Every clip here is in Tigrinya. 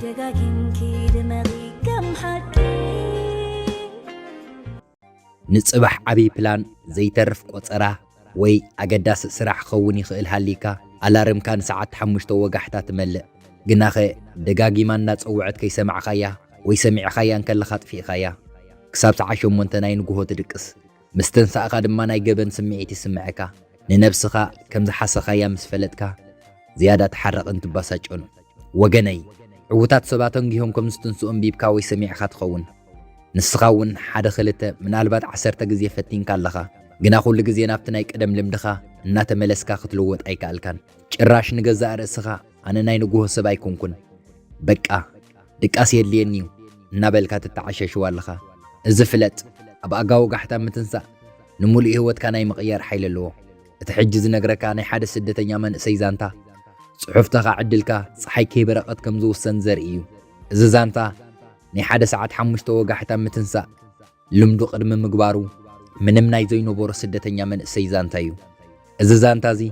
ደጋጊምኪ ድመቒ ከም ሓቂ። ንጽባሕ ዓብዪ ፕላን ዘይተርፍ ቆጸራ ወይ ኣገዳሲ ስራሕ ክኸውን ይኽእል ሃሊካ ኣላርምካ ንሰዓት ሓሙሽተ ወጋሕታ ትመልእ። ግናኸ ደጋጊማ እናጸውዐት ከይሰማዕኻያ ወይ ሰሚዕኻያ እንከለኻ ኣጥፊእኻያ። ክሳብ ሰዓት ሸሞንተ ናይ ንግሆ ትድቅስ። ምስ ተንሳእኻ ድማ ናይ ገበን ስምዒት ይስምዐካ። ንነብስኻ ከም ዝሓሰኻያ ምስ ፈለጥካ ዝያዳ ትሓረቕን ትባሳጮን። ወገነይ፣ ዕዉታት ሰባት ኣንጊሆም ከም ዝትንስኡ ኣንቢብካ ወይ ሰሚዕካ ትኸውን። ንስኻ እውን ሓደ ክልተ ምናልባት ዓሰርተ ግዜ ፈቲንካ ኣለኻ፣ ግና ኩሉ ግዜ ናብቲ ናይ ቀደም ልምድኻ እናተመለስካ ክትልወጥ ኣይከኣልካን። ጭራሽ ንገዛእ ርእስኻ ኣነ ናይ ንግሆ ሰብ ኣይኮንኩን፣ በቃ ድቃስ የድልየኒ እዩ እናበልካ ትተዓሸሽዋ ኣለኻ። እዚ ፍለጥ፣ ኣብ ኣጋ ወጋሕታ ምትንሳእ ንምሉእ ህይወትካ ናይ ምቕያር ሓይሊ ኣለዎ። እቲ ሕጂ ዝነግረካ ናይ ሓደ ስደተኛ መንእሰይ ዛንታ፣ ጽሑፍትኻ ዕድልካ ጸሓይ ከይበረቐት ከም ዝውሰን ዘርኢ እዩ። እዚ ዛንታ ናይ ሓደ ሰዓት ሓሙሽተ ወጋሕታ ምትንሳእ ልምዱ ቅድሚ ምግባሩ ምንም ናይ ዘይነበሮ ስደተኛ መንእሰይ ዛንታ እዩ። እዚ ዛንታ እዚ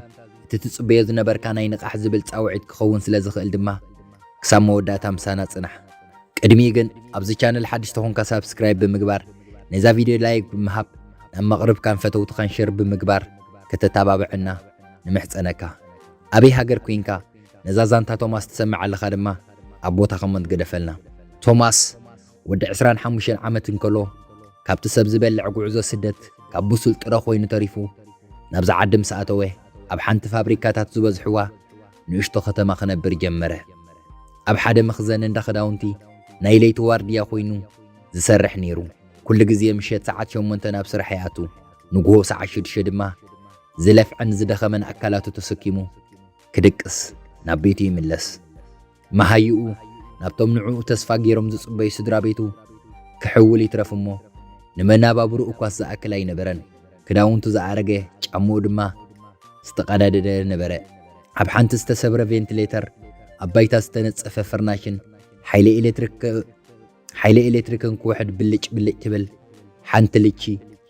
እቲ ትጽበዮ ዝነበርካ ናይ ንቓሕ ዝብል ጻውዒት ክኸውን ስለ ዝኽእል ድማ ክሳብ መወዳእታ ምሳና ጽናሕ። ቅድሚኡ ግን ኣብዚ ቻነል ሓድሽ ተኾንካ ሳብስክራይብ ብምግባር ነዛ ቪድዮ ላይክ ብምሃብ ናብ መቕርብካን ፈተውትኻን ሸር ብምግባር ከተተባብዐና ንምሕጸነካ። ኣበይ ሃገር ኮይንካ ነዛ ዛንታ ቶማስ ትሰምዕ ኣለኻ ድማ ኣብ ቦታ ኮመንት ግደፈልና። ቶማስ ወዲ ዕስራን ሓሙሽተን ዓመት እንከሎ ካብቲ ሰብ ዝበልዕ ጉዕዞ ስደት ካብ ብሱል ጥረ ኮይኑ ተሪፉ ናብዛ ዓዲ ምስ ኣተወ ኣብ ሓንቲ ፋብሪካታት ዝበዝሕዋ ንእሽቶ ከተማ ክነብር ጀመረ። ኣብ ሓደ መኽዘን እንዳ ክዳውንቲ ናይ ለይቲ ዋርድያ ኮይኑ ዝሰርሕ ነይሩ። ኩሉ ግዜ ምሸት ሰዓት ሸሞንተ ናብ ስራሕ ይኣቱ። ንግሆ ሰዓት ሽዱሽተ ድማ ዝለፍዐን ዝደኸመን ኣካላቱ ተሰኪሙ ክድቅስ ናብ ቤቱ ይምለስ። መሃይኡ ናብቶም ንዕኡ ተስፋ ገይሮም ዝጽበዩ ስድራ ቤቱ ክሕውል ይትረፍ እሞ ንመናባብርኡ እኳስ ዝኣክል ኣይነበረን። ክዳውንቱ ዝኣረገ፣ ጫምኡ ድማ ዝተቐዳደደ ነበረ። ኣብ ሓንቲ ዝተሰብረ ቬንቲሌተር፣ ኣብ ባይታ ዝተነጸፈ ፍርናሽን ሓይሊ ኤሌክትሪክ ሓይሊ ኤሌክትሪክን ክውሕድ ብልጭ ብልጭ ትብል ሓንቲ ልቺ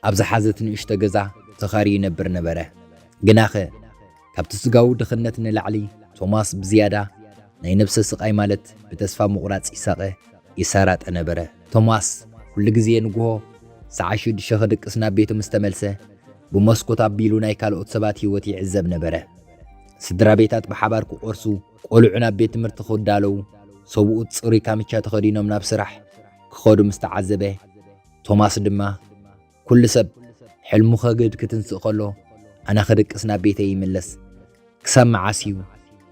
ኣብ ዝሓዘት ንእሽቶ ገዛ ተኻርዩ ይነብር ነበረ። ግናኸ ካብቲ ስጋዊ ድኽነት ንላዕሊ ቶማስ ብዝያዳ ናይ ነብሰ ስቓይ ማለት ብተስፋ ምቑራጽ ይሳቐ ይሰራጠ ነበረ። ቶማስ ኩሉ ግዜ ንግሆ ሰዓት ሽዱሽተ ክድቅስ ናብ ቤቱ ምስ ተመልሰ ብመስኮት ኣቢሉ ናይ ካልኦት ሰባት ህይወት ይዕዘብ ነበረ። ስድራ ቤታት ብሓባር ክቆርሱ፣ ቆልዑ ናብ ቤት ትምህርቲ ክዳለዉ፣ ሰብኡት ጽሩይ ካምቻ ተኸዲኖም ናብ ስራሕ ክኸዱ ምስ ተዓዘበ፣ ቶማስ ድማ ኩሉ ሰብ ሕልሙ ከግህድ ክትንስእ ከሎ ኣነ ክድቅስ ናብ ቤተይ ይምለስ። ክሳብ መዓስ እዩ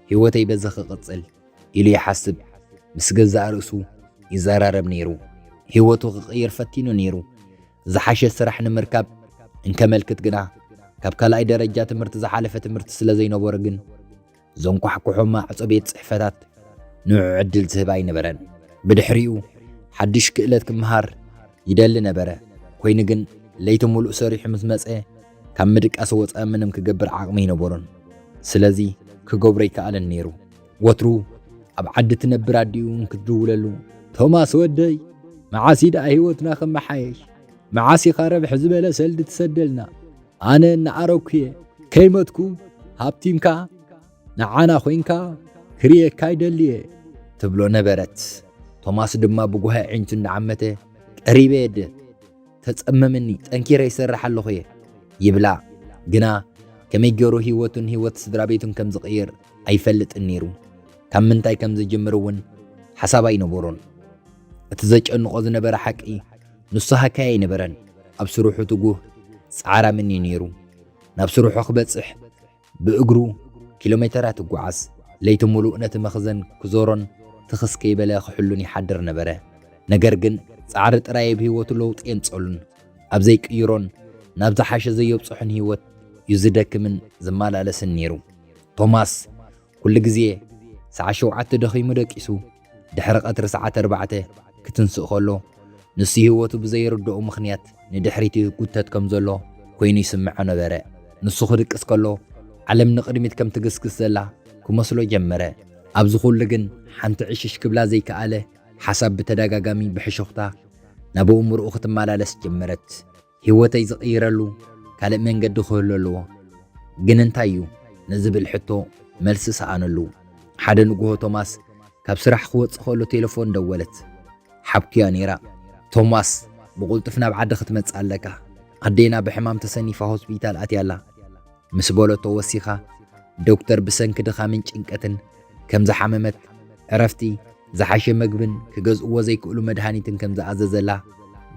ህይወተይ በዚ ክቕጽል? ኢሉ ይሓስብ። ምስ ገዛእ ርእሱ ይዘራረብ ነይሩ። ህይወቱ ክቕይር ፈቲኑ ነይሩ። ዝሓሸ ስራሕ ንምርካብ እንከመልክት ግና ካብ ካልኣይ ደረጃ ትምህርቲ ዝሓለፈ ትምህርቲ ስለ ዘይነበሮ ግን ዘንኳሕኩሖ ማዕጾ ቤት ጽሕፈታት ንዑ ዕድል ዝህብ ኣይነበረን። ብድሕሪኡ ሓድሽ ክእለት ክምሃር ይደሊ ነበረ። ኮይኑ ግን ለይቲ ሙሉእ ሰሪሑ ምስ መጸ ካብ ምድቃስ ወጻኢ ምንም ክገብር ዓቕሚ ኣይነበሮን። ስለዚ ክገብሮ ኣይከኣለን ነይሩ። ወትሩ ኣብ ዓዲ ትነብር ኣዲኡ እንክትድውለሉ፣ ቶማስ ወደይ፣ መዓስ እዩ ደኣ ህይወትና ክመሓየሽ? መዓስ ኢኻ ረብሕ ዝበለ ሰልዲ ትሰደልና? ኣነ እናኣረኩ እየ። ከይመትኩ ሃብቲምካ ንዓና ኮይንካ ክርእየካ ይደሊ እየ ትብሎ ነበረት። ቶማስ ድማ ብጓሂ ኣዒንቱ እናዓመተ ቀሪበ እየ ደ ተጸመምኒ፣ ጠንኪረ ይሰርሕ ኣለኹ እየ ይብላ። ግና ከመይ ገይሩ ህይወቱን ህይወት ስድራ ቤቱን ከም ዝቕይር ኣይፈልጥን ነይሩ። ካብ ምንታይ ከም ዝጅምር እውን ሓሳብ ኣይነበሮን። እቲ ዘጨንቖ ዝነበረ ሓቂ ንሱ ሃካይ ኣይነበረን። ኣብ ስርሑ ትጉህ ጻዕራምን እዩ ነይሩ። ናብ ስርሑ ክበጽሕ ብእግሩ ኪሎ ሜተራት ይጓዓዝ። ለይቲ ሙሉእ ነቲ መኽዘን ክዞሮን ትኽስ ከይበለ ክሕሉን ይሓድር ነበረ። ነገር ግን ጻዕሪ ጥራይ ኣብ ህይወቱ ለውጢ የምጸሉን ኣብ ዘይቅይሮን ናብ ዝሓሸ ዘየብጽሑን ህይወት እዩ ዝደክምን ዝመላለስን ነይሩ። ቶማስ ኩሉ ግዜ ሰዓት ሸውዓተ ደኺሙ ደቂሱ ድሕሪ ቀትሪ ሰዓት ኣርባዕተ ክትንስእ ከሎ ንሱ ህይወቱ ብዘይርድኦ ምኽንያት ንድሕሪት ይጉተት ከም ዘሎ ኮይኑ ይስምዖ ነበረ። ንሱ ክድቅስ ከሎ ዓለም ንቕድሚት ከም ትግስግስ ዘላ ክመስሎ ጀመረ። ኣብዚ ኩሉ ግን ሓንቲ ዕሽሽ ክብላ ዘይከኣለ ሓሳብ ብተደጋጋሚ ብሕሹኽታ ናብ ኣእምሮኡ ክትመላለስ ጀመረት። ህይወተይ ዝቕይረሉ ካልእ መንገዲ ክህሉ ኣለዎ። ግን እንታይ እዩ ንዝብል ሕቶ መልሲ ሰኣነሉ። ሓደ ንግሆ ቶማስ ካብ ስራሕ ክወጽእ ከሎ ቴሌፎን ደወለት። ሓብቱያ ነይራ። "ቶማስ፣ ብቕልጡፍ ናብ ዓዲ ክትመጽእ ኣለካ። ኣዴና ብሕማም ተሰኒፋ ሆስፒታል ኣትያ ኣላ" ምስ በለቶ ወሲኻ፣ ዶክተር ብሰንኪ ድኻምን ጭንቀትን ከም ዝሓመመት፣ ዕረፍቲ፣ ዝሓሸ መግብን ክገዝእዎ ዘይክእሉ መድሃኒትን ከም ዝኣዘዘላ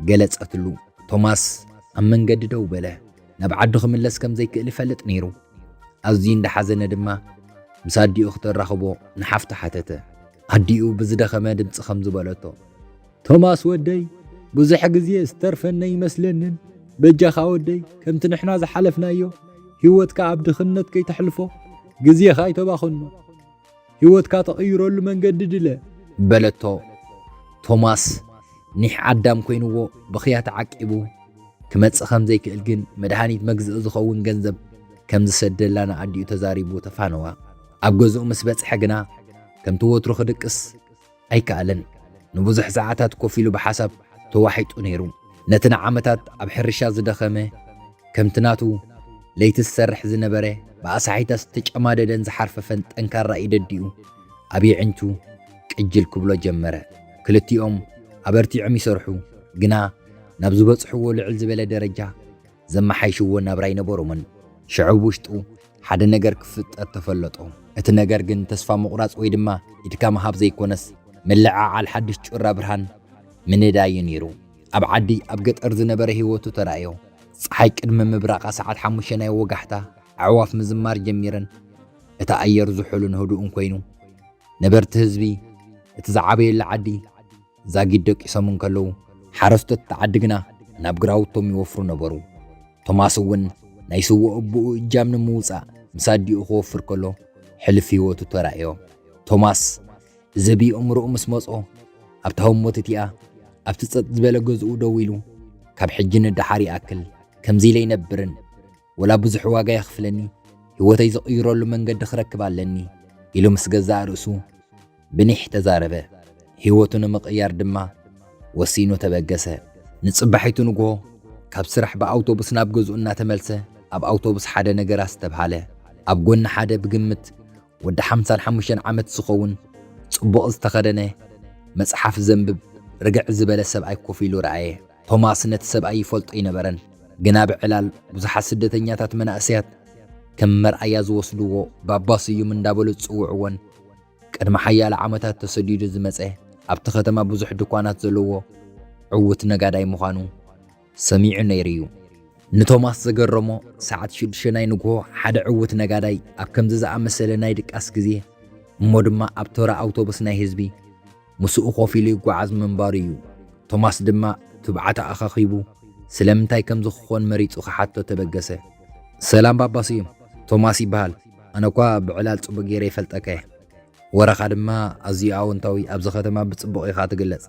ገለጸትሉ። ቶማስ ኣብ መንገዲ ደው በለ። ናብ ዓዱ ክምለስ ከም ዘይክእል ይፈልጥ ነይሩ። ኣዝዩ እንዳሓዘነ ድማ ምስ ኣዲኡ ክተራኽቦ ንሓፍቱ ሓተተ። ኣዲኡ ብዝደኸመ ድምጺ ከም ዝበለቶ፣ "ቶማስ ወደይ፣ ብዙሕ ግዜ ዝተርፈነ ይመስለንን። በጃኻ ወደይ፣ ከምቲ ንሕና ዝሓለፍናዮ፣ ህይወትካ ኣብ ድኽነት ከይተሕልፎ፣ ግዜኻ ኣይተባኽኖ። ህይወትካ ተቐይረሉ መንገዲ ድለ" በለቶ። ቶማስ ኒሕ ኣዳም ኮይንዎ ብኽያ ተዓቂቡ ክመጽእ ከም ዘይክእል ግን መድሃኒት መግዝኢ ዝኸውን ገንዘብ ከም ዝሰደላ ንኣዲኡ ተዛሪቡ ተፋነዋ። ኣብ ገዝኡ ምስ በጽሐ ግና ከምቲ ወትሩ ክድቅስ ኣይከኣለን። ንብዙሕ ሰዓታት ኮፍ ኢሉ ብሓሳብ ተዋሒጡ ነይሩ። ነቲ ንዓመታት ኣብ ሕርሻ ዝደኸመ፣ ከምቲ ናቱ ለይቲ ዝሰርሕ ዝነበረ፣ ብኣሳሒታ ዝተጨማደደን ዝሓርፈፈን ጠንካራ ኢድ ኣዲኡ ኣብ የዕንቱ ቅጅል ክብሎ ጀመረ። ክልቲኦም ኣበርቲዖም ይሰርሑ፣ ግና ናብ ዝበጽሕዎ ልዕል ዝበለ ደረጃ ዘመሓይሽዎ ናብራ ኣይነበሮምን። ሽዑ ውሽጡ ሓደ ነገር ክፍጠር ተፈለጦ። እቲ ነገር ግን ተስፋ ምቑራጽ ወይ ድማ ኢድካ ምሃብ ዘይኮነስ፣ ምልዕዓል ሓድሽ ጩራ ብርሃን ምንዳይ እዩ ነይሩ። ኣብ ዓዲ፣ ኣብ ገጠር ዝነበረ ህይወቱ ተራእዮ። ጸሓይ ቅድሚ ምብራቓ ሰዓት ሓሙሽተ ናይ ወጋሕታ፣ ኣዕዋፍ ምዝማር ጀሚረን። እቲ ኣየር ዝሑልን ህዱእን ኮይኑ፣ ነበርቲ ህዝቢ እቲ ዝዓበየሉ ዓዲ ዛጊድ ደቂሶም እንከለዉ፣ ሓረስቶት እቲ ዓዲ ግና ናብ ግራውቶም ይወፍሩ ነበሩ። ቶማስ እውን ናይ ስዉእ ኣቦኡ እጃም ንምውጻእ ምስ ኣዲኡ ክወፍር ከሎ፣ ሕሉፍ ህይወቱ ተራእዮ። ቶማስ እዚ ብኣእምሮኡ ምስ መጾ፣ ኣብታ ህሞት እቲኣ ኣብቲ ጸጥ ዝበለ ገዝኡ ደው ኢሉ፣ "ካብ ሕጂ ንደሓር ይኣክል፣ ከምዚ ኢለ ኣይነብርን። ወላ ብዙሕ ዋጋ የኽፍለኒ፣ ህይወተይ ዝቕይረሉ መንገዲ ክረክብ ኣለኒ" ኢሉ ምስ ገዛእ ርእሱ ብኒሕ ተዛረበ። ህይወቱ ንምቕያር ድማ ወሲኑ ተበገሰ። ንጽባሒቱ ንግሆ ካብ ስራሕ ብኣውቶቡስ ናብ ገዝኡ እናተመልሰ፣ ኣብ ኣውቶቡስ ሓደ ነገር ኣስተብሃለ። ኣብ ጎኒ ሓደ ብግምት ወዲ ሓምሳን ሓሙሽተን ዓመት ዝኸውን ጽቡቕ ዝተኸደነ፣ መጽሓፍ ዘንብብ ርግዕ ዝበለ ሰብኣይ ኮፍ ኢሉ ረኣየ። ቶማስ ነቲ ሰብኣይ ይፈልጦ ኣይነበረን፣ ግና ብዕላል ብዙሓት ስደተኛታት መናእሰያት ከም መርኣያ ዝወስድዎ ባባ ስዩም እንዳበሉ ዝጽውዕዎን ቅድሚ ሓያሎ ዓመታት ተሰዲዱ ዝመጸ ኣብቲ ከተማ ብዙሕ ድኳናት ዘለዎ ዕዉት ነጋዳይ ምዃኑ ሰሚዑ ነይሩ እዩ። ንቶማስ ዘገረሞ፣ ሰዓት ሽዱሽተ ናይ ንግሆ ሓደ ዕዉት ነጋዳይ ኣብ ከምዚ ዝኣመሰለ ናይ ድቃስ ግዜ እሞ ድማ ኣብ ተራ ኣውቶቡስ ናይ ህዝቢ ምስኡ ኮፍ ኢሉ ይጓዓዝ ምንባሩ እዩ። ቶማስ ድማ ትብዓት ኣኻኺቡ ስለምንታይ ከምዚ ክኾን መሪጹ ክሓቶ ተበገሰ። "ሰላም ባባ ስዩም፣ ቶማስ ይበሃል። ኣነ እኳ ብዕላል ጽቡቕ ገይረ ይፈልጠካ እየ። ወረኻ ድማ ኣዝዩ ኣወንታዊ፣ ኣብዚ ከተማ ብጽቡቕ ኢኻ ትግለጽ።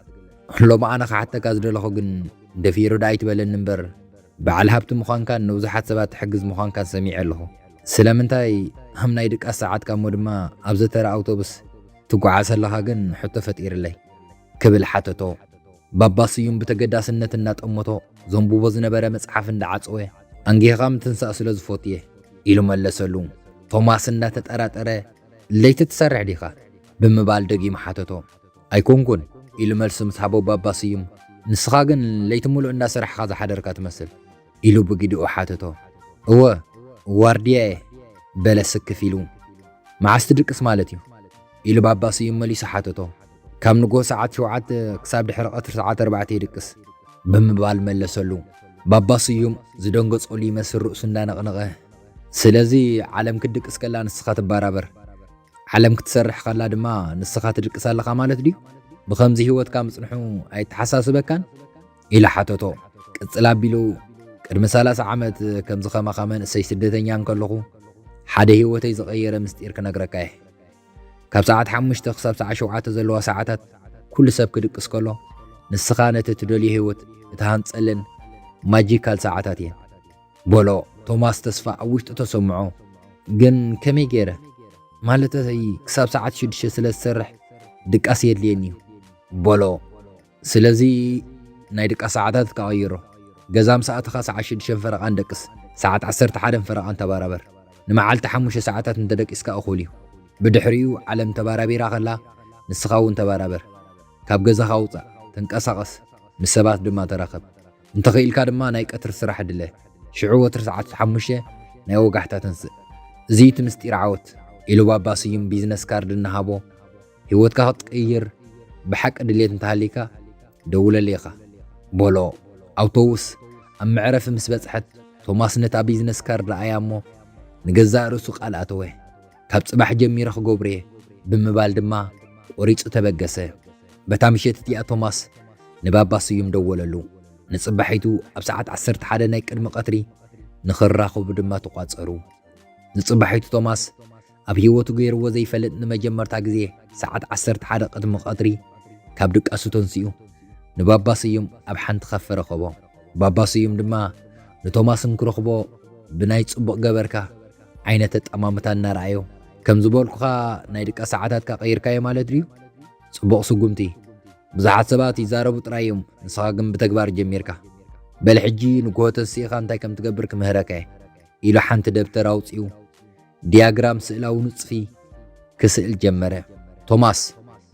ሎሚ ኣነ ክሓተካ ዝደለኹ ግን ደፊሩ ደኣ ኣይትበለኒ እምበር፣ በዓል ሃብቲ ምዃንካን ንብዙሓት ሰባት ትሕግዝ ምዃንካን ሰሚዐ ኣለኹ። ስለምንታይ ኣብ ናይ ድቃስ ሰዓትካ እሞ ድማ ኣብዚ ተራ ኣውቶቡስ ትጓዓዝ ኣለኻ ግን ሕቶ ፈጢርለይ?" ክብል ሓተቶ። ባባ ስዩም ብተገዳስነት እናጠመቶ ዘንብቦ ዝነበረ መጽሓፍ እንዳዓጸወ፣ "ኣንጊህኻ ምትንሳእ ስለ ዝፈቱ እየ" ኢሉ መለሰሉ። ቶማስ እንዳተጠራጠረ፣ "ለይቲ ትሰርሕ ዲኻ?" ብምባል ደጊሙ ሓተቶ። "ኣይኮንኩን" ኢሉ መልሲ ምስ ሃቦ፣ ባባ ስዩም፣ "ንስኻ ግን ለይቲ ምሉእ እንዳሰራሕኻ ዝሓደርካ ትመስል" ኢሉ ብግዲኡ ሓተቶ። "እወ፣ ዋርድያ እየ" በለ ስክፍ ኢሉ። "መዓስ ትድቅስ ማለት እዩ?" ኢሉ ባባ ስዩም መሊሱ ሓተቶ። "ካብ ንግሆ ሰዓት ሸውዓተ ክሳብ ድሕሪ ቀትሪ ሰዓት ኣርባዕተ ይድቅስ" ብምባል መለሰሉ። ባባ ስዩም ዝደንገጸሉ ይመስል ርእሱ እንዳነቕነቐ፣ "ስለዚ ዓለም ክትድቅስ ከላ ንስኻ ትበራበር፣ ዓለም ክትሰርሕ ከላ ድማ ንስኻ ትድቅስ ኣለኻ ማለት ድዩ? ብኸምዚ ህይወትካ ምጽንሑ ኣይተሓሳስበካን?" ኢሉ ሓተቶ። ቅጽል ኣቢሉ፣ "ቅድሚ ሰላሳ ዓመት ከምዚ ከማኻ መንእሰይ ስደተኛ እንከለኹ፣ ሓደ ህይወተይ ዝቐየረ ምስጢር ክነግረካ እየ። ካብ ሰዓት ሓሙሽተ ክሳብ ሰዓት ሸውዓተ ዘለዋ ሰዓታት፣ ኩሉ ሰብ ክድቅስ ከሎ፣ ንስኻ ነቲ ትደልዮ ህይወት እትሃንጸለን ማጂካል ሰዓታት እየን" በሎ። ቶማስ ተስፋ ኣብ ውሽጡ ተሰምዖ። "ግን ከመይ ገይረ? ማለተይ ክሳብ ሰዓት ሽዱሽተ ስለ ዝሰርሕ ድቃስ የድልየኒ እዩ" በሎ። "ስለዚ ናይ ድቃስ ሰዓታትካ ቀይሮ። ገዛ ምስ ኣተኻ ሰዓት ሽዱሽተ ፈረቓን ደቅስ፣ ሰዓት ዓሰርተ ሓደ ፈረቓን ተባራበር። ንመዓልቲ ሓሙሽተ ሰዓታት እንተደቂስካ እኹል እዩ። ብድሕሪኡ ዓለም ተባራቢራ ከላ ንስኻ እውን ተባራበር። ካብ ገዛኻ ውጻእ፣ ተንቀሳቐስ፣ ምስ ሰባት ድማ ተራኸብ። እንተኽኢልካ ድማ ናይ ቀትሪ ስራሕ ድለ። ሽዑ ወትሪ ሰዓት ሓሙሽተ ናይ ወጋሕታ ተንስእ። እዚ እቲ ምስጢር ዓወት፣ ኢሉ ባባ ስዩም ቢዝነስ ካርድ እናሃቦ፣ ህይወትካ ክትቅይር ብሓቂ ድሌት እንተሃሊካ ደውለለይ ኢኻ በሎ። ኣውቶቡስ ኣብ መዕረፊ ምስ በጽሐት፣ ቶማስ ነታ ቢዝነስ ካርድ ረኣያ እሞ፣ ንገዛእ ርእሱ ቃል ኣተወ። ካብ ጽባሕ ጀሚረ ክገብሮ እየ ብምባል ድማ ቆሪጹ ተበገሰ። በታ ምሸት እቲኣ ቶማስ ንባባ ስዩም ደወለሉ። ንጽባሒቱ ኣብ ሰዓት ዓሰርተ ሓደ ናይ ቅድሚ ቀትሪ ንኽራኸቡ ድማ ተቋጸሩ። ንጽባሒቱ ቶማስ ኣብ ህይወቱ ገይርዎ ዘይፈልጥ ንመጀመርታ ግዜ ሰዓት ዓሰርተ ሓደ ቅድሚ ቀትሪ ካብ ድቃሱ ተንሲኡ ንባባ ስዩም ኣብ ሓንቲ ካፈ ረኸቦ። ባባ ስዩም ድማ ንቶማስ እንክረኽቦ ብናይ ጽቡቕ ገበርካ ዓይነት ኣጠማምታ እናረኣዮ፣ ከም ዝበልኩኻ ናይ ድቃስ ሰዓታትካ ቀይርካዮ ማለት ድዩ? ጽቡቕ ስጉምቲ። ብዙሓት ሰባት ይዛረቡ ጥራይ እዮም፣ ንስኻ ግን ብተግባር ጀሚርካ። በል ሕጂ ንግሆ ተንሲእኻ እንታይ ከም ትገብር ክምህረካ እየ፣ ኢሉ ሓንቲ ደብተር ኣውጺኡ ዲያግራም ስእላዊ ንጽፊ ክስእል ጀመረ። ቶማስ፣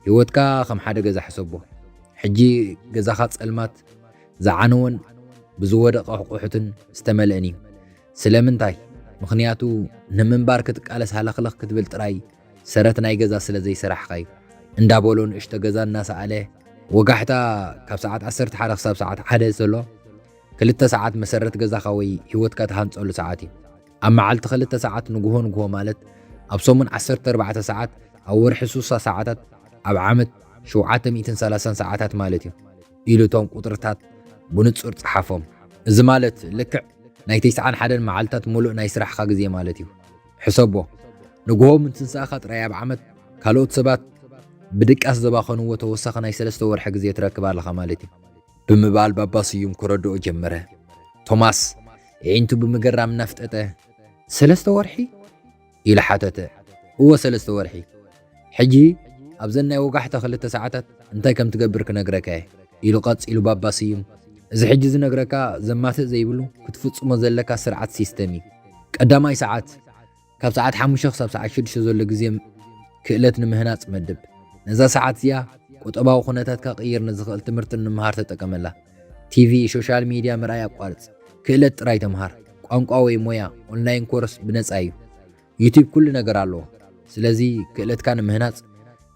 ህይወትካ ከም ሓደ ገዛ ሕሰቦ። ሕጂ ገዛኻ ጸልማት ዝዓነወን ብዝወደቐ ኣቑሑትን ዝተመልአን እዩ። ስለምንታይ? ምኽንያቱ ንምንባር ክትቃለስ ሃለኽለኽ ክትብል ጥራይ ሰረት ናይ ገዛ ስለ ዘይሰራሕኻዩ። እንዳበሎ ንእሽቶ ገዛ እናሰኣለ ወጋሕታ ካብ ሰዓት ዓሰርተ ሓደ ክሳብ ሰዓት ሓደ ዘሎ ክልተ ሰዓት መሰረት ገዛኻ ወይ ህይወትካ ትሃንጸሉ ሰዓት እዩ። ኣብ መዓልቲ ክልተ ሰዓት ንግሆ ንግሆ ማለት ኣብ ሰሙን ዓሰርተ ኣርባዕተ ሰዓት፣ ኣብ ወርሒ ስሳ ሰዓታት፣ ኣብ ዓመት ሸውዓተ ሚእትን ሰላሳን ሰዓታት ማለት እዩ ኢሉ እቶም ቁጽርታት ብንጹር ጸሓፎም። እዚ ማለት ልክዕ ናይ ተስዓን ሓደን መዓልታት ሙሉእ ናይ ስራሕኻ ግዜ ማለት እዩ። ሕሰቦ፣ ንግሆ ምትንሳእኻ ጥራይ ኣብ ዓመት ካልኦት ሰባት ብድቃስ ዘባኸንዎ ተወሳኺ ናይ ሰለስተ ወርሒ ግዜ ትረክብ ኣለኻ ማለት እዩ። ብምባል ባባ ስዩም ክረድኦ ጀመረ። ቶማስ፣ ኣዒንቱ ብምግራም እናፍጠጠ፣ ሰለስተ ወርሒ? ኢሉ ሓተተ። እወ፣ ሰለስተ ወርሒ። ሕጂ ኣብዘን ናይ ወጋሕታ ክልተ ሰዓታት እንታይ ከም ትገብር ክነግረካ እየ፣ ኢሉ ቀጺሉ ባባ ስዩም። እዚ ሕጂ ዝነግረካ ዘማትእ ዘይብሉ ክትፍጽሞ ዘለካ ስርዓት ሲስተም እዩ። ቀዳማይ ሰዓት፣ ካብ ሰዓት ሓሙሽተ ክሳብ ሰዓት ሽዱሽተ ዘሎ ግዜ ክእለት ንምህናጽ መድብ። ነዛ ሰዓት እዚኣ ቁጠባዊ ኩነታትካ ክቕይር ንዝኽእል ትምህርቲ ንምሃር ተጠቀመላ። ቲቪ፣ ሶሻል ሚድያ ምርኣይ ኣቋርጽ። ክእለት ጥራይ ተምሃር። ቋንቋ ወይ ሞያ፣ ኦንላይን ኮርስ ብነጻ እዩ። ዩቲዩብ ኩሉ ነገር ኣለዎ። ስለዚ ክእለትካ ንምህናጽ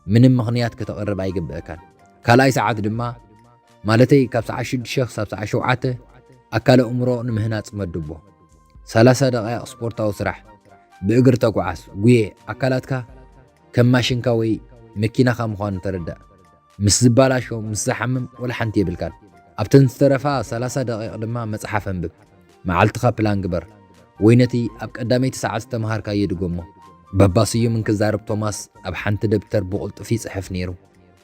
ምንም ምኽንያት ከተቕርብ ኣይግብእካን። ካልኣይ ሰዓት ድማ፣ ማለተይ ካብ ሰዓት ሽዱሽተ ክሳብ ሰዓት ሸውዓተ ኣካለ ኣእምሮ ንምህናጽ መድቦ። ሰላሳ ደቓይቕ ስፖርታዊ ስራሕ፣ ብእግሪ ተጓዓዝ፣ ጉየ፣ ኣካላትካ ከም ማሽንካ ወይ መኪናኻ ምዃኑ ተረዳእ። ምስ ዝበላሾ፣ ምስ ዝሓምም ወላ ሓንቲ የብልካን። ኣብተን ዝተረፋ ሰላሳ ደቒቕ ድማ መጽሓፍ ኣንብብ። መዓልትኻ ፕላን ግበር፣ ወይ ነቲ ኣብ ቀዳመይቲ ሰዓት ዝተምሃርካዮ ድገሞ። ባባ ስዩም እንክዛረብ ቶማስ ኣብ ሓንቲ ደብተር ብቕልጡፍ ይጽሕፍ ነይሩ።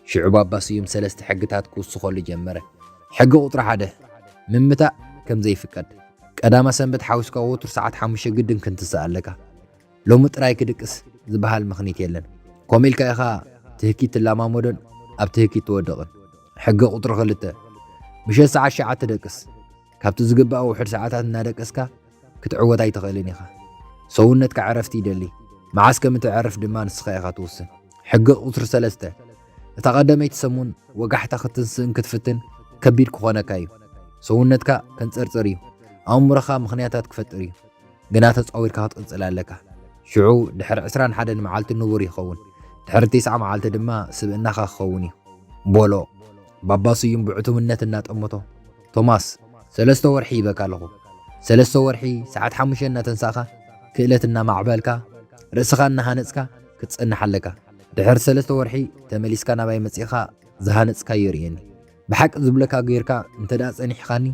ሽዑ ባባ ስዩም ሰለስተ ሕግታት ክውስኸሉ ጀመረ። ሕጊ ቁጽሪ ሓደ፣ ምምታእ ከም ዘይፍቀድ። ቀዳማ ሰንበት ሓዊስካ ወትሩ ሰዓት ሓሙሽተ ግድን ክንትስእ ኣለካ። ሎሚ ጥራይ ክድቅስ ዝበሃል ምኽኒት የለን። ከምኡ ኢልካ ኢኻ ትህኪት ትላማመዶን ኣብ ትህኪት ትወድቕን። ሕጊ ቁጽሪ ክልተ፣ ምሸት ሰዓት ሸዓተ ደቅስ። ካብቲ ዝግባእ ውሑድ ሰዓታት እናደቀስካ ክትዕወት ኣይትኽእልን ኢኻ። ሰውነትካ ዕረፍቲ ይደሊ። መዓስ ከም እትዕርፍ ድማ ንስኻ ኢኻ ትውስን። ሕጊ ቁጽሪ ሰለስተ፣ እታ ቀዳመይቲ ሰሙን ወጋሕታ ክትንስእን ክትፍትን ከቢድ ክኾነካ እዩ። ሰውነትካ ከንጸርጽር እዩ። ኣእምሮኻ ምኽንያታት ክፈጥር እዩ። ግና ተጻዊርካ ክትቅጽል ኣለካ። ሽዑ ድሕሪ ዕስራን ሓደን መዓልቲ ንቡር ይኸውን። ድሕሪ ተስዓ መዓልቲ ድማ ስብእናኻ ክኸውን እዩ። በሎ። ባባ ስዩም ብዕቱብነት እናጠመቶ፣ ቶማስ፣ ሰለስተ ወርሒ ይበካ ኣለኹ። ሰለስተ ወርሒ ሰዓት ሓሙሽተ እናተንሳእኻ፣ ክእለት እናማዕበልካ፣ ርእስኻ እናሃነጽካ ክትጸንሕ ኣለካ። ድሕሪ ሰለስተ ወርሒ ተመሊስካ ናባይ መጺእኻ ዝሃነጽካዮ ርእየኒ። ብሓቂ ዝብለካ ጌርካ እንተ ደኣ ጸኒሕካኒ፣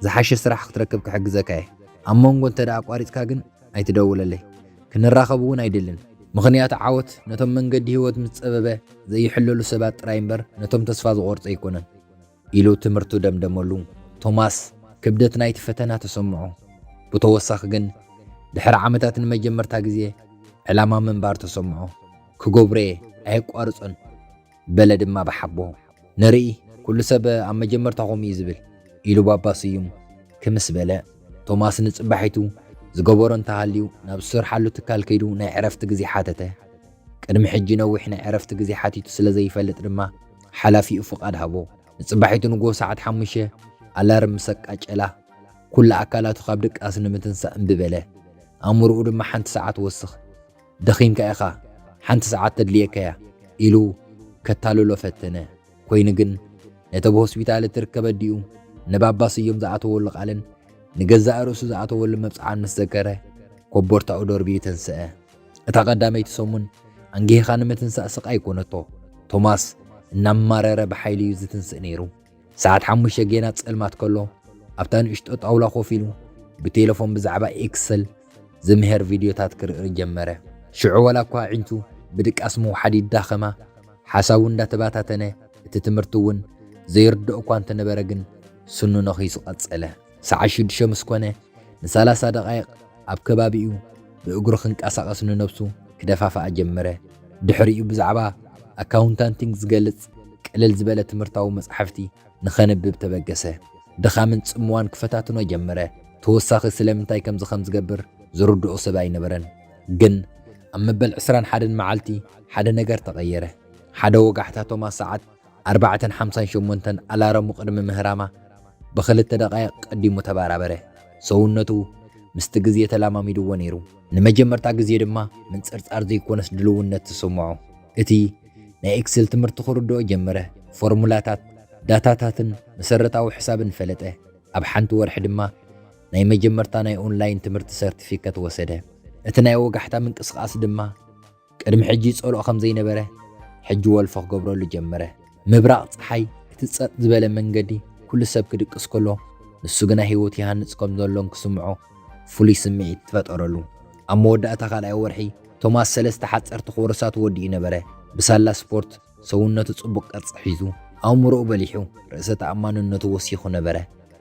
ዝሓሸ ስራሕ ክትረክብ ክሕግዘካ እየ። ኣብ መንጎ እንተ ደኣ ኣቋሪጽካ ግን ኣይትደውለለይ። ክንራኸብ እውን ኣይደልን። ምኽንያቱ ዓወት ነቶም መንገዲ ህይወት ምስ ጸበበ ዘይሕለሉ ሰባት ጥራይ እምበር ነቶም ተስፋ ዝቖርጹ ኣይኮነን። ኢሉ ትምህርቱ ደምደመሉ። ቶማስ ክብደት ናይቲ ፈተና ተሰምዖ። ብተወሳኺ ግን ድሕሪ ዓመታት ንመጀመርታ ግዜ ዕላማ ምንባር ተሰምዖ። ክገብሮ እየ፣ ኣየቋርጾን። በለ ድማ ብሓቦ። ንርኢ፣ ኩሉ ሰብ ኣብ መጀመርታ ከምኡ እዩ ዝብል፣ ኢሉ ባባ ስዩም ክምስ በለ። ቶማስ ንጽባሒቱ ዝገበሮ እንተሃልዩ ናብ ዝሰርሓሉ ትካል ከይዱ ናይ ዕረፍቲ ግዜ ሓተተ። ቅድሚ ሕጂ ነዊሕ ናይ ዕረፍቲ ግዜ ሓቲቱ ስለ ዘይፈልጥ ድማ፣ ሓላፊኡ ፍቓድ ሃቦ። ንጽባሒቱ ንግሆ ሰዓት ሓሙሽተ ኣላርም ምስ ኣቃጨላ፣ ኩሉ ኣካላቱ ካብ ድቃስ ንምትንሳእ እምቢ በለ። ኣእምሮኡ ድማ ሓንቲ ሰዓት ወስኽ፣ ደኺምካ ኢኻ፣ ሓንቲ ሰዓት ተድልየካ እያ ኢሉ ከታልሎ ፈተነ። ኮይኑ ግን፣ ነቲ ኣብ ሆስፒታል እትርከብ ኣዲኡ ንባባ ስዩም ዝኣተወሉ ቃልን ንገዛእ ርእሱ ዝኣተወሉ መብጽዓን ምስ ዘከረ፣ ኮቦርታኡ ደርብዩ ተንስአ። እታ ቀዳመይቲ ሰሙን ኣንጊህኻ ንምትንሳእ ስቓይ ኮነቶ። ቶማስ እናማረረ ብሓይሊ እዩ ዝትንስእ ነይሩ። ሰዓት ሓሙሽተ ጌና ጸልማት ከሎ፣ ኣብታ ንእሽቶ ጣውላ ኮፍ ኢሉ ብቴሌፎን ብዛዕባ ኤክሰል ዝምህር ቪድዮታት ክርኢ ጀመረ። ሽዑ ዋላ እኳ ኣዒንቱ ብድቃስ ምውሓድ ይዳኸማ፣ ሓሳቡ እንዳተባታተነ፣ እቲ ትምህርቲ እውን ዘይርድኦ እኳ እንተነበረ ግን፣ ስኑ ነኺሱ ቀጸለ። ሰዓት ሽዱሽተ ምስ ኮነ፣ ንሰላሳ ደቓይቕ ኣብ ከባቢኡ ብእግሩ ክንቀሳቐስ ንነብሱ ክደፋፍኣ ጀመረ። ድሕሪኡ ብዛዕባ ኣካውንታንቲንግ ዝገልጽ ቅልል ዝበለ ትምህርታዊ መጻሕፍቲ ንኸንብብ ተበገሰ። ድኻምን ጽምዋን ክፈታትኖ ጀመረ። ተወሳኺ ስለምንታይ ከምዚ ከም ዝገብር ዝርድኦ ሰብ ኣይነበረን። ግን ኣብ መበል ዕስራን ሓደን መዓልቲ ሓደ ነገር ተቐየረ። ሓደ ወጋሕታ ቶማስ ሰዓት ኣርባዕተን ሓምሳን ሸሞንተን ኣላረሙ ቅድሚ ምህራማ ብኽልተ ደቓይቕ ቀዲሙ ተባራበረ። ሰውነቱ ምስቲ ግዜ ተላማሚድዎ ነይሩ። ንመጀመርታ ግዜ ድማ ምንጽርጻር ዘይኮነስ ድልውነት ተሰምዖ። እቲ ናይ ኤክሰል ትምህርቲ ክርድኦ ጀመረ። ፎርሙላታት፣ ዳታታትን መሰረታዊ ሕሳብን ፈለጠ። ኣብ ሓንቲ ወርሒ ድማ ናይ መጀመርታ ናይ ኦንላይን ትምህርቲ ሰርቲፊከት ወሰደ። እቲ ናይ ወጋሕታ ምንቅስቓስ ድማ ቅድሚ ሕጂ ይጸልኦ ከም ዘይነበረ፣ ሕጂ ወልፎ ክገብረሉ ጀመረ። ምብራቕ ጸሓይ እቲ ጸጥ ዝበለ መንገዲ፣ ኩሉ ሰብ ክድቅስ ከሎ፣ ንሱ ግና ህይወት ይሃንጽ ከም ዘሎን ክስምዖ ፍሉይ ስምዒት ትፈጠረሉ። ኣብ መወዳእታ ካልኣይ ወርሒ፣ ቶማስ ሰለስተ ሓጸርቲ ኮርሳት ወዲኡ ነበረ። ብሳላ ስፖርት ሰውነቱ ጽቡቕ ቅርጺ ሒዙ፣ ኣእምሮኡ በሊሑ፣ ርእሰ ተኣማንነቱ ወሲኹ ነበረ።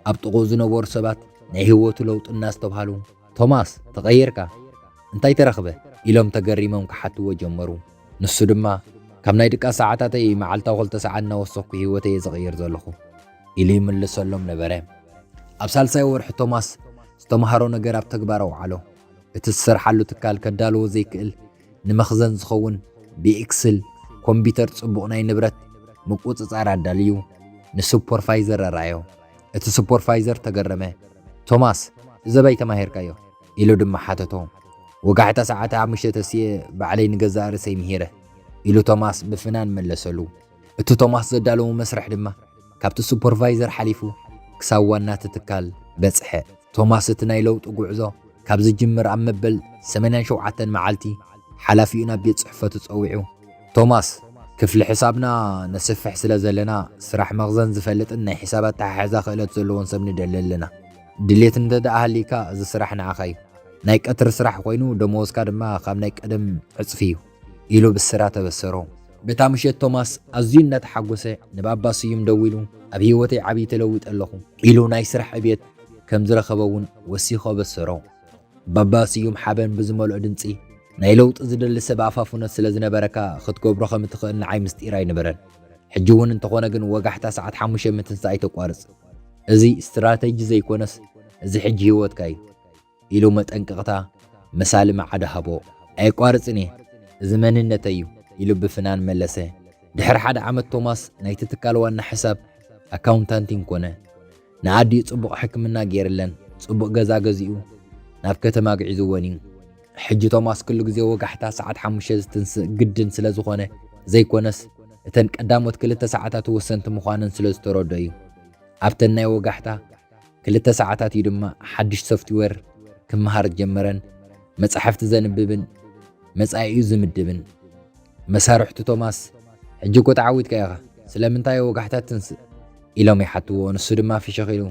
ኣብ ጥቕኡ ዝነበሩ ሰባት ናይ ህይወቱ ለውጢ እናስተብሃሉ፣ "ቶማስ፣ ተቐይርካ! እንታይ ተረኽበ?" ኢሎም ተገሪሞም ክሓትዎ ጀመሩ። ንሱ ድማ፣ "ካብ ናይ ድቃስ ሰዓታተይ መዓልታዊ ክልተ ሰዓት እናወሰኽኩ ህይወተይ እየ ዝቕይር ዘለኹ" ኢሉ ይምልሰሎም ነበረ። ኣብ ሳልሳይ ወርሒ ቶማስ ዝተምሃሮ ነገር ኣብ ተግባር ኣውዓሎ። እቲ ዝሰርሓሉ ትካል ከዳልዎ ዘይክእል ንመኽዘን ዝኸውን ብኤክስል ኮምፒተር ጽቡቕ ናይ ንብረት ምቁጽጻር ኣዳልዩ ንሱፐርቫይዘር ኣርኣዮ። እቲ ሱፐርቫይዘር ተገረመ። "ቶማስ፣ እዚ ኣበይ ተማሂርካዮ?" ኢሉ ድማ ሓተቶ። "ወጋሕታ ሰዓት ሓሙሽተ ተሲኤ ባዕለይ ንገዛእ ርእሰይ ምሂረ" ኢሉ ቶማስ ብፍናን መለሰሉ። እቲ ቶማስ ዘዳለዎ መስርሕ ድማ ካብቲ ሱፐርቫይዘር ሓሊፉ ክሳብ ዋና እቲ ትካል በጽሐ። ቶማስ እቲ ናይ ለውጢ ጉዕዞ ካብ ዝጅምር ኣብ መበል ሰማንያን ሸውዓተን መዓልቲ ሓላፊኡ ናብ ቤት ጽሕፈቱ ጸዊዑ፣ "ቶማስ፣ ክፍሊ ሕሳብና ነስፍሕ ስለ ዘለና፣ ስራሕ መኽዘን ዝፈልጥን ናይ ሕሳብ ኣተሓሕዛ ክእለት ዘለዎን ሰብ ንደሊ ኣለና። ድሌት እንተ ደኣ ሃልይካ እዚ ስራሕ ንዓኻ እዩ። ናይ ቀትሪ ስራሕ ኮይኑ ደመወዝካ ድማ ካብ ናይ ቀደም ዕጽፊ እዩ" ኢሉ ብስራት ኣበሰሮ። በታ ምሸት ቶማስ ኣዝዩ እናተሓጎሰ ንባባ ስዩም ደዊሉ፣ "ኣብ ህይወተይ ዓብዪ ተለዊጠ ኣለኹ" ኢሉ ናይ ስራሕ ዕብየት ከም ዝረኸበ እውን ወሲኹ ኣበሰሮ። ባባ ስዩም ሓበን ብዝመልኦ ድምጺ፣ "ናይ ለውጢ ዝደሊ ሰብ ኣፋፉነት ስለ ዝነበረካ ክትገብሮ ከም እትኽእል ንዓይ ምስጢር ኣይነበረን። ሕጂ እውን እንተኾነ ግን ወጋሕታ ሰዓት ሓሙሽተ ምትንሳእ ኣይተቋርጽ። እዚ ስትራተጂ ዘይኮነስ እዚ ሕጂ ህይወትካ እዩ" ኢሉ መጠንቀቕታ መሳሊ መዓዳ ሃቦ። "ኣየቋርጽን እየ፣ እዚ መንነተይ እዩ" ኢሉ ብፍናን መለሰ። ድሕሪ ሓደ ዓመት ቶማስ ናይቲ ትካል ዋና ሕሳብ ኣካውንታንቲን ኮነ። ንኣዲኡ ጽቡቕ ሕክምና ገይርለን፣ ጽቡቕ ገዛ ገዚኡ ናብ ከተማ ኣግዒዝወን እዩ። ሕጂ ቶማስ ኩሉ ግዜ ወጋሕታ ሰዓት ሓሙሽተ ዝትንስእ ግድን ስለ ዝኾነ ዘይኮነስ፣ እተን ቀዳሞት ክልተ ሰዓታት ወሰንቲ ምዃነን ስለ ዝተረድኦ እዩ። ኣብተን ናይ ወጋሕታ ክልተ ሰዓታት እዩ ድማ ሓድሽ ሶፍትዌር ክመሃር ጀመረን መጻሕፍቲ ዘንብብን መጻኢኡ ዝምድብን። መሳርሕቱ ቶማስ፣ "ሕጂ እኮ ተዓዊትካ ኢኻ፣ ስለምንታይ ወጋሕታ ትንስእ?" ኢሎም ይሓትዎ። ንሱ ድማ ፍሽኽ ኢሉ፣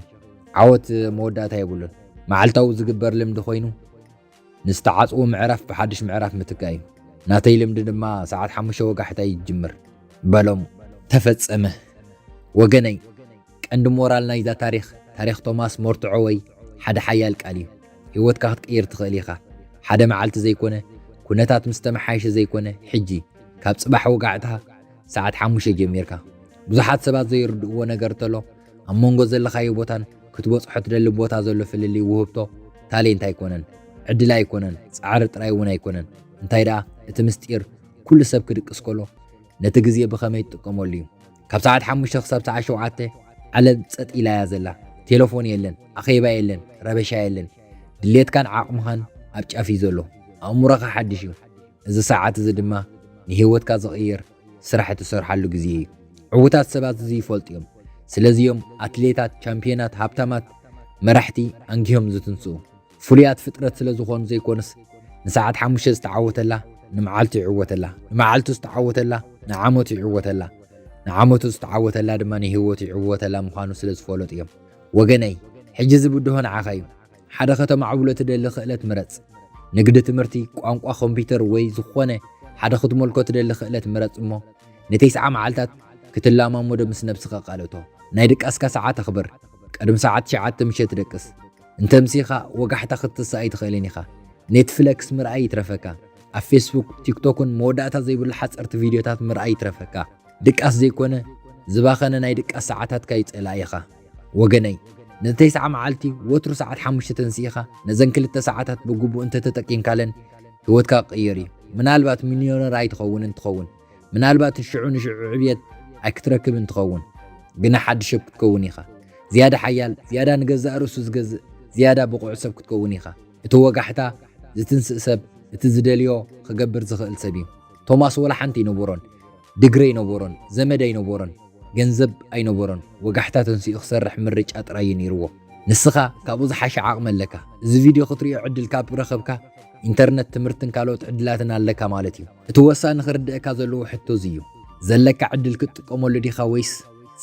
"ዓወት መወዳእታ የብሉን። መዓልታዊ ዝግበር ልምዲ ኮይኑ፣ ንዝተዓጽዎ ምዕራፍ ብሓድሽ ምዕራፍ ምትካእ እዩ። ናተይ ልምዲ ድማ ሰዓት ሓሙሽተ ወጋሕታ ይጅምር" በሎም። ተፈጸመ። ወገነይ፣ ቀንዲ ሞራል ናይዛ ታሪኽ፣ ታሪኽ ቶማስ መርትዖ ወይ ሓደ ሓያል ቃል እዩ። ህይወትካ ክትቅይር ትኽእል ኢኻ። ሓደ መዓልቲ ዘይኮነ፣ ኩነታት ምስ ተመሓየሸ ዘይኮነ፣ ሕጂ፣ ካብ ጽባሕ ወጋዕታ ሰዓት ሓሙሽተ ጀሚርካ። ብዙሓት ሰባት ዘይርድእዎ ነገር ተሎ፣ ኣብ መንጎ ዘለኻዮ ቦታን ክትበጽሖ ትደሊ ቦታ ዘሎ ፍልልይ ውህብቶ ታሌንት ኣይኮነን፣ ዕድል ኣይኮነን፣ ጻዕሪ ጥራይ እውን ኣይኮነን። እንታይ ደኣ፣ እቲ ምስጢር ኩሉ ሰብ ክድቅስ ከሎ ነቲ ግዜ ብኸመይ ትጥቀመሉ እዩ? ካብ ሰዓት ሓሙሽተ ክሳብ ሰዓት ሸውዓተ ዓለም ጸጥ ኢላ እያ ዘላ። ቴሌፎን የለን፣ ኣኼባ የለን፣ ረበሻ የለን። ድሌትካን ዓቕምኻን ኣብ ጫፍ እዩ ዘሎ። ኣእምሮኻ ሓድሽ እዩ። እዚ ሰዓት እዚ ድማ ንህይወትካ ዝቕይር ስራሕ እትሰርሓሉ ግዜ እዩ። ዕዉታት ሰባት እዚ ይፈልጡ እዮም። ስለዚ እዮም ኣትሌታት፣ ቻምፒዮናት፣ ሃብታማት፣ መራሕቲ ኣንጊሆም ዝትንስኡ። ፍሉያት ፍጥረት ስለ ዝኾኑ ዘይኮኑስ፣ ንሰዓት ሓሙሽተ ዝተዓወተላ ንመዓልቱ ይዕወተላ፣ ንመዓልቱ ዝተዓወተላ ንዓመቱ ይዕወተላ፣ ንዓመቱ ዝተዓወተላ ድማ ንህይወቱ ይዕወተላ ምዃኑ ስለ ዝፈለጡ እዮም። ወገነይ፣ ሕጂ እዚ ብድሆ ንዓኻ እዩ። ሓደ ከተማዕብሎ ትደሊ ክእለት ምረጽ። ንግዲ፣ ትምህርቲ፣ ቋንቋ፣ ኮምፒውተር ወይ ዝኾነ ሓደ ክትመልኮ ትደሊ ክእለት ምረጽ እሞ ንተስዓ መዓልታት ክትለማመዶ ምስ ነብስኻ ቃልእቶ። ናይ ድቃስካ ሰዓት ኣኽብር። ቅድሚ ሰዓት ትሽዓተ ምሸት ደቅስ። እንተ ኣምሲኻ ወጋሕታ ክትትስእ ኣይትኽእልን ኢኻ። ኔትፍለክስ ምርኣይ ይትረፈካ። ኣብ ፌስቡክ፣ ቲክቶክን መወዳእታ ዘይብሉ ሓጸርቲ ቪድዮታት ምርኣይ ይትረፈካ። ድቃስ ዘይኮነ፣ ዝባኸነ ናይ ድቃስ ሰዓታትካ እዩ ጸላኢኻ። ወገነይ፣ ነቲ ተስዓ መዓልቲ ወትሩ ሰዓት ሓሙሽተ ተንሲእኻ ነዘን ክልተ ሰዓታት ብግቡእ እንተተጠቂምካለን፣ ህይወትካ ክቕየር እዩ። ምናልባት ሚልዮነር ኣይትኸውንን ትኸውን። ምናልባት ሽዑ ንሽዑ ዕብየት ኣይክትረክብን ትኸውን። ግና ሓድሽ ሰብ ክትከውን ኢኻ። ዝያዳ ሓያል፣ ዝያዳ ንገዛእ ርእሱ ዝገዝእ፣ ዝያዳ ብቑዕ ሰብ ክትከውን ኢኻ። እቲ ወጋሕታ ዝትንስእ ሰብ፣ እቲ ዝደልዮ ክገብር ዝኽእል ሰብ እዩ። ቶማስ ወላ ሓንቲ ኣይነበሮን። ድግሪ ኣይነበሮን፣ ዘመድ ኣይነበሮን፣ ገንዘብ ኣይነበሮን። ወጋሕታ ተንሲኡ ክሰርሕ ምርጫ ጥራይ እዩ ነይርዎ። ንስኻ ካብኡ ዝሓሸ ዓቕሚ ኣለካ። እዚ ቪድዮ ክትሪኦ ዕድል ካብ ረኸብካ፣ ኢንተርነት፣ ትምህርትን ካልኦት ዕድላትን ኣለካ ማለት እዩ። እቲ ወሳኒ ክርድእካ ዘለዎ ሕቶ እዚ እዩ። ዘለካ ዕድል ክትጥቀመሉ ዲኻ ወይስ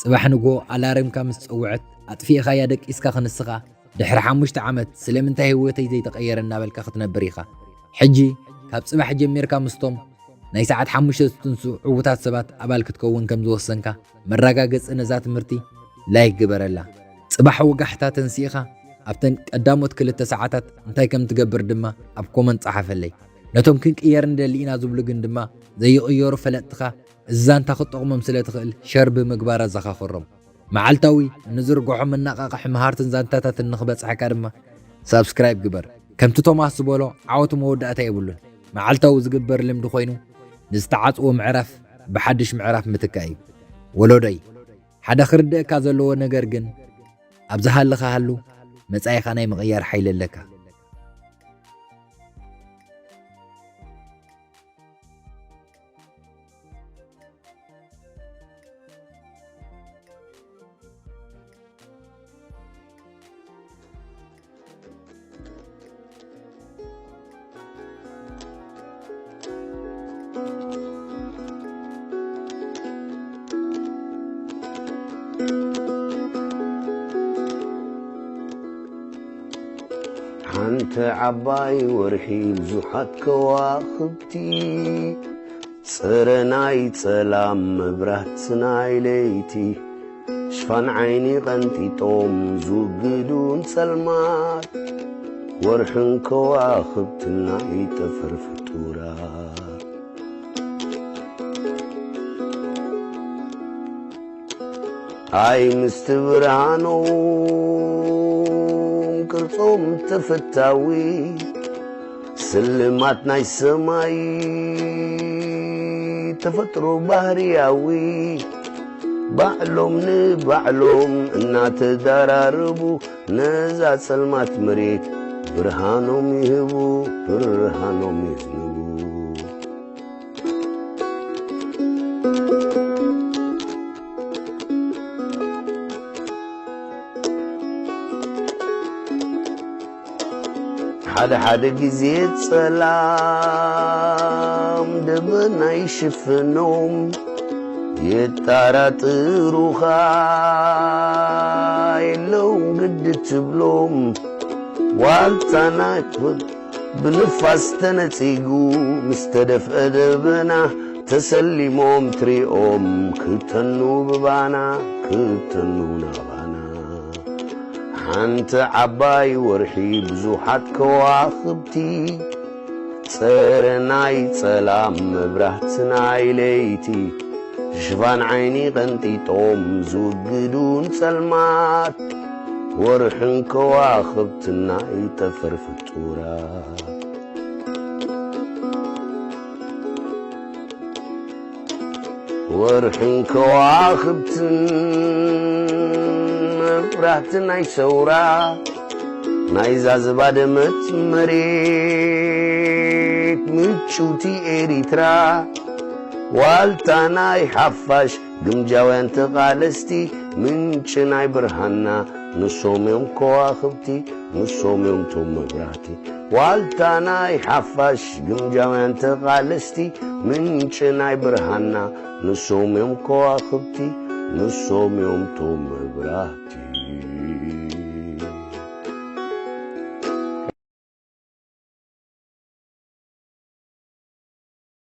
ጽባሕ ንግሆ ኣላርምካ ምስ ጸውዐት ኣጥፊእኻያ ደቂስካ ክንስኻ ድሕሪ ሓሙሽተ ዓመት ስለምንታይ ህይወተይ ዘይተቐየረ እናበልካ ክትነብር ኢኻ። ሕጂ ካብ ጽባሕ ጀሚርካ ምስቶም ናይ ሰዓት ሓሙሽተ ዝትንሱ ዕዉታት ሰባት ኣባል ክትከውን ከም ዝወሰንካ መረጋገጺ ነዛ ትምህርቲ ላይክ ግበረላ። ጽባሕ ወጋሕታ ተንሲእኻ ኣብተን ቀዳሞት ክልተ ሰዓታት እንታይ ከም ትገብር ድማ ኣብ ኮመንት ጸሓፈለይ። ነቶም ክንቅየር ንደሊ ኢና ዝብሉ ግን ድማ ዘይቕየሩ ፈለጥትኻ እዚ ዛንታ ክትጠቕሞም ስለ ትኽእል ሸር ብምግባር ኣዘኻኽሮም። መዓልታዊ እንዝርግሖ መነቓቕሒ መሃርትን ዛንታታትን ንኽበጽሓካ ድማ ሳብስክራይብ ግበር። ከምቲ ቶማስ ዝበሎ ዓወት መወዳእታ የብሉን። መዓልታዊ ዝግበር ልምዲ ኮይኑ ንዝተዓጽዎ ምዕራፍ ብሓድሽ ምዕራፍ ምትካእ እዩ። ወለዶይ፣ ሓደ ክርድእካ ዘለዎ ነገር ግን ኣብ ዝሃለኻ ሃሉ መጻኢኻ ናይ ምቕያር ሓይሊ ኣለካ። ሓንቲ ዓባይ ወርሒ ብዙሓት ከዋኽብቲ፣ ጽረ ናይ ጸላም መብራት ናይ ለይቲ፣ ሽፋን ዓይኒ ቀንጢጦም ዝውግዱን ጸልማት፣ ወርሕን ከዋኽብትን ናይ ጠፈር ፍጡራት። ኣይ ምስቲ ብርሃኖም ቅርጾም ተፈታዊ፣ ስልማት ናይ ሰማይ ተፈጥሮ ባህርያዊ፣ ባዕሎም ንባዕሎም እናተዳራረቡ ነዛ ጸልማት መሬት ብርሃኖም ይህቡ፣ ብርሃኖም ይህቡ። ሓደ ሓደ ግዜ ጸላም ደበና ይሽፍኖም፣ የጣራጥሩኻ የለውም ግዲ ትብሎም። ዋልታ ናይ ብንፋስ ተነጺጉ ምስ ተደፍአ ደበና፣ ተሰሊሞም ትሪኦም ክተኑ ብባና፣ ክተኑ ናባና። ሓንቲ ዓባይ ወርሒ ብዙሓት ከዋኽብቲ፣ ጸረ ናይ ጸላም መብራህቲ ናይ ለይቲ፣ ሽፋን ዓይኒ ቀንጢጦም ዝውግዱን ጸልማት፣ ወርሕን ከዋኽብትን ናይ ጠፈር ፍጡራት። ወርሕን ከዋኽብትን መብራህቲ ናይ ሰውራ ናይዛ ዝባደመት መሬት ምጭውቲ ኤሪትራ ዋልታ ናይ ሓፋሽ ግምጃውያን ተቓለስቲ ምንጭ ናይ ብርሃና ንሶም እዮም ከዋኽብቲ ንሶም እዮም ቶም መብራህቲ ዋልታ ናይ ሓፋሽ ግምጃውያን ተቓለስቲ ምንጭ ናይ ብርሃና ንሶም እዮም ከዋኽብቲ ንሶም እዮም ቶም መብራህቲ